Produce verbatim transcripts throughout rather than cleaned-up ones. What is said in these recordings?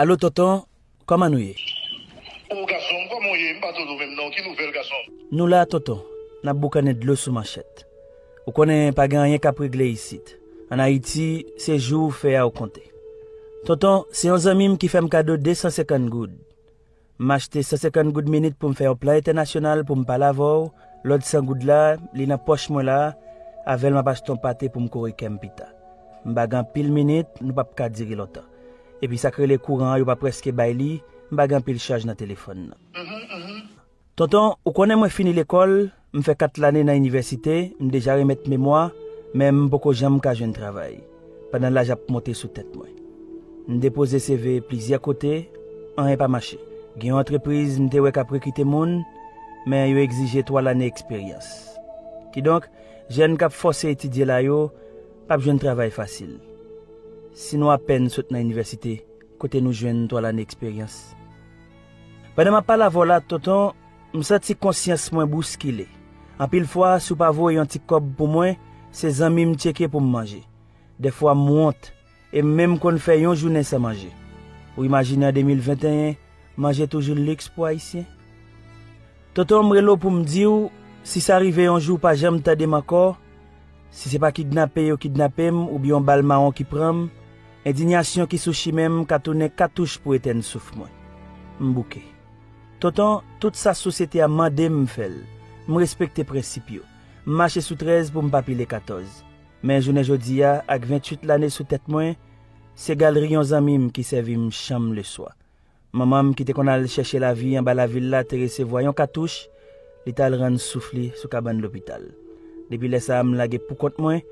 Alo, tonton, kòman nou ye? O, gason m, kòman w ye? M pa tande w menm non. Ki nouvèl, gason m? Nou la, tonton. N ap boukannen dlo sou manchèt. Ou konnen pa gen anyen k ap regle isit. Ann Ayiti, se jou ou fè a ou konte. Tonton, se yon zanmi m ki fè m kado de san senkant goud. M achte san senkant goud minit pou m fè yon plan entènasyonal pou m pale avè w, lòt san goud la, li nan pòch mwen la, avè l m ap achte yon pate pou m kore kè m pita. M pa gen anpil minit, nou p ap ka dire lontan. Epi sa k rele kouran an, yo pa prèske bay li, m pa gen anpil chaj nan telefòn nan. Tonton, ou konnen mwen fini lekòl, m fè kat lane nan inivèsite, m deja remèt memwa, men m poko janm ka jwenn travay, pandan laj ap monte sou tèt mwen. M depoze C V plizyè kote, anyen pa mache. Gen yon antrepriz m te wè k ap rekite moun, men yo egzije twa lane eksperyans. Kidonk, jèn k ap fòse etidye la yo p ap jwenn travay fasil. Si nou apèn sot nan inivèsite, kote nou jwenn twa lane eksperyans? Pandan m ap pale avè w la, tonton, m santi konsyans mwen bouskile. Anpil fwa, si w pa voye yon ti kòb pou mwen, se zanmi m tcheke pou m manje. Dèfwa, m wont, e m menm konn fè yon jounen san manje. Ou imajine an de mil venteyen, manje toujou liks pou Ayisyen? Tonton, m rele w pou m di w, si sa rive yon jou w pa janm tande m ankò, si se pa kidnape yo kidnape m oubyen yon bal mawon ki pran m, endiyasyon ki sou chimen m ka tounen katouch pou etèn souf mwen. M bouke. Tonton, tout sa sosyete a mande m, m fè l. M respekte prensip yo. M mache sou trèz pou m pa pile katòz. Men jounen jodi a, ak venntuit lane sou tèt mwen, se galri yon zanmi m ki sèvi m chanm leswa. Manman m ki te konn al chèche lavi anba lavil la te resevwa yon katouch, li t al rann souf li sou kabann lopital. Depi lè sa a, m lage poukont mwen,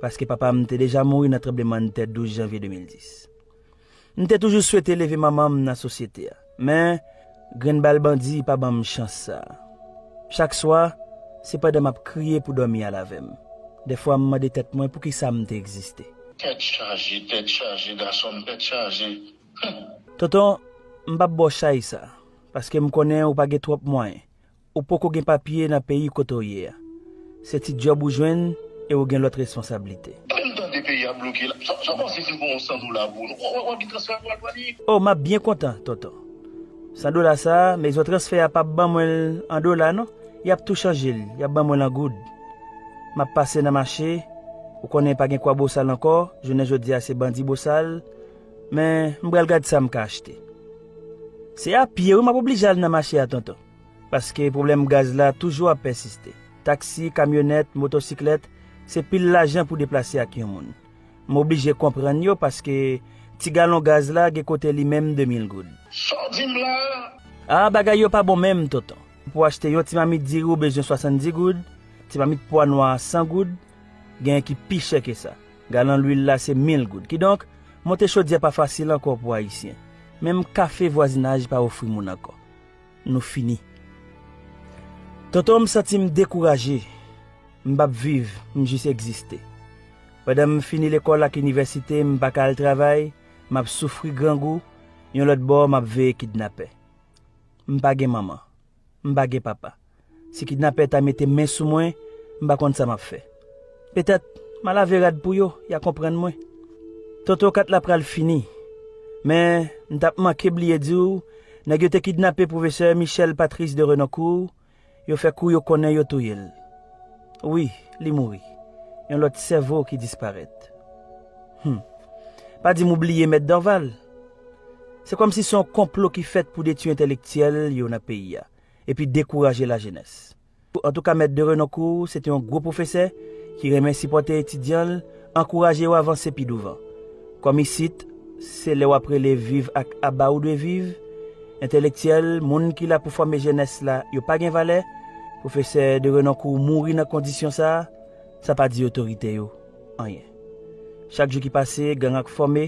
paske papa m te deja mouri nan tranblemanntè douz janvye de mil dis. M te toujou swete leve manman m nan sosyete a, men grenn bal bandi pa ban m chans sa a. Chak swa, se pandan m ap kriye pou dòmi al avè m. Dèfwa, m mande tèt mwen poukisa m te egziste. Tèt chaje, tèt chaje, gason m, tèt chaje. Tonton, m p ap ba w chay sa, paske m konnen ou pa gen twòp mwayen. Ou poko gen papye nan peyi kote w ye a. Se ti djòb ou jwenn e ou gen lòt responsablite. Lè m tande peyi a bloke la, sa, sa w panse si m pran yon san dola pou ou? W, w, w ap gen transfè pou al pale? O, m ap byen kontan, tonton. San dola sa a, mezon transfè a p ap ban mwen l an dola, non. Y ap tou chanje l, y ap ban mwen l an goud. M ap pase nan mache, ou konnen pa gen Kwabosal ankò, jounen jodi a se bandi Bosal, men m pral gad sa m ka achte. Se a pye wi m ap oblije al nan mache a, tonton, paske pwoblèm gaz la toujou ap pèsiste. Taksi, kamyonèt, motosiklèt, se pil lajan pou deplase ak yon moun. M oblije konprann yo paske ti galon gaz la gen kote li menm de mil goud. Sa w di m la a? A, bagay yo pa bon menm, tonton. Pou achte yon ti mamit diri ou bezwen swasanndis goud, ti mamit pwa nwa a san goud, genyen ki pi chè ke sa. Galon lwil la se mil goud. Kidonk, monte chodyè pa fasil ankò pou Ayisyen. Menm kafe vwazinaj pa ofri moun ankò. Nou fini. Tonton, m santi m dekouraje. M p ap viv, m jis egziste. Pandan m fini lekòl ak inivèsite, m pa ka al travay, m ap soufri grangou, yon lòt bò, m ap veye kidnapè. M pa gen manman. M pa gen papa. Si kidnapè ta mete men sou mwen, m pa konn sa m ap fè. Petèt, m a lave rad pou yo, y a konprann mwen. Tonton, kat la pral fini. Men, m t ap manke bliye di w, nèg yo te kidnape pwofesè Michel Patrice de Renoncourt, yo fè kou yo konnen yo touye l. Wi, li mouri. Yon lòt sèvo ki disparèt. Hum. Pa di m ou bliye Mèt Dorval. Se kòmsi se yon konplo ki fèt pou detwi entèlektyèl yo nan peyi a, epi dekouraje lajenès. Antouka, Mèt de Renoncourt, se te yon gwo pwofesè ki renmen sipòte etidyan l, ankouraje yo avanse pi douvan. Kòm isit, se lè w ap rele viv ak aba ou dwe viv, entèlektyèl, moun ki la pou fòme jenès la, yo pa gen valè, pwofesè de Renoncourt mouri nan kondisyon sa a, sa pa di otorite yo anyen. Chak jou ki pase, gang ap fòme,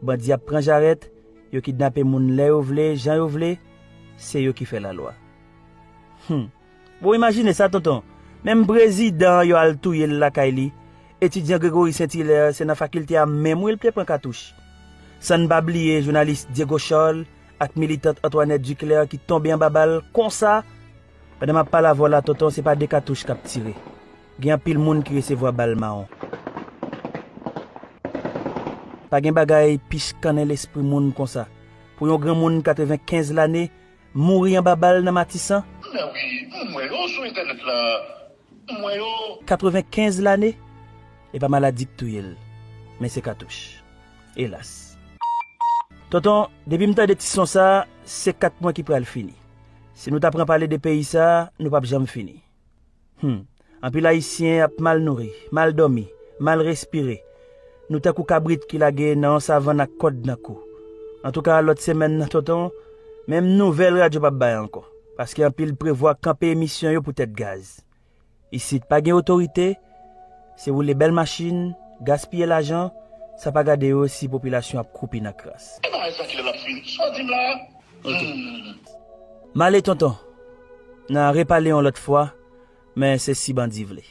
bandi ap pran jarèt, yo kidnape moun lè yo vle, jan yo vle, se yo ki fè lalwa. Hum. Bon, imajine sa, tonton. Menm prezidan an yo al touye l lakay li. Etidyan Gregory Saint-Hilaire, se nan fakilte a menm wi l te pran katouch. San n pa bliye jounalis Diego Charles ak militant Antoinette Duclair ki tonbe anba bal konsa. Pandan m ap pale avè w la, tonton, se pa de katouch k ap tire. Gen anpil moun ki resevwa bal mawon. Pa gen bagay pi chikannen lespri moun konsa. pou yon granmoun katrevenkenz lane mouri anba bal nan Matisan? Men wi, m wè yo sou entènèt la. M wè yo. Katrevenkenz lane? E pa maladi k touye l, men se katouch. Elas. Tonton, depi m tande ti son sa, se kat mwen ki pral fini. Si nou ta pran pale de peyi sa, nou p ap janm fini. Hmm. Anpil Ayisyen ap mal nouri, mal dòmi, mal respire. Nou tankou kabrit ki lage nan yon savann ak kòd nan kou. Antouka, lòt semèn nan, tonton, menm nouvèl radyo p ap bay ankò. Paske anpil prevwa kanpe emisyon yo poutèt gaz. Isit pa gen otorite, se woule bèl machin, gaspiye lajan, san pa gade yo si popilasyon ap kwoupi nan kras. E bagay sa kilè l ap fini? Sa w di m la? M ale, tonton. N a repale yon lòt fwa, men se si bandi vle.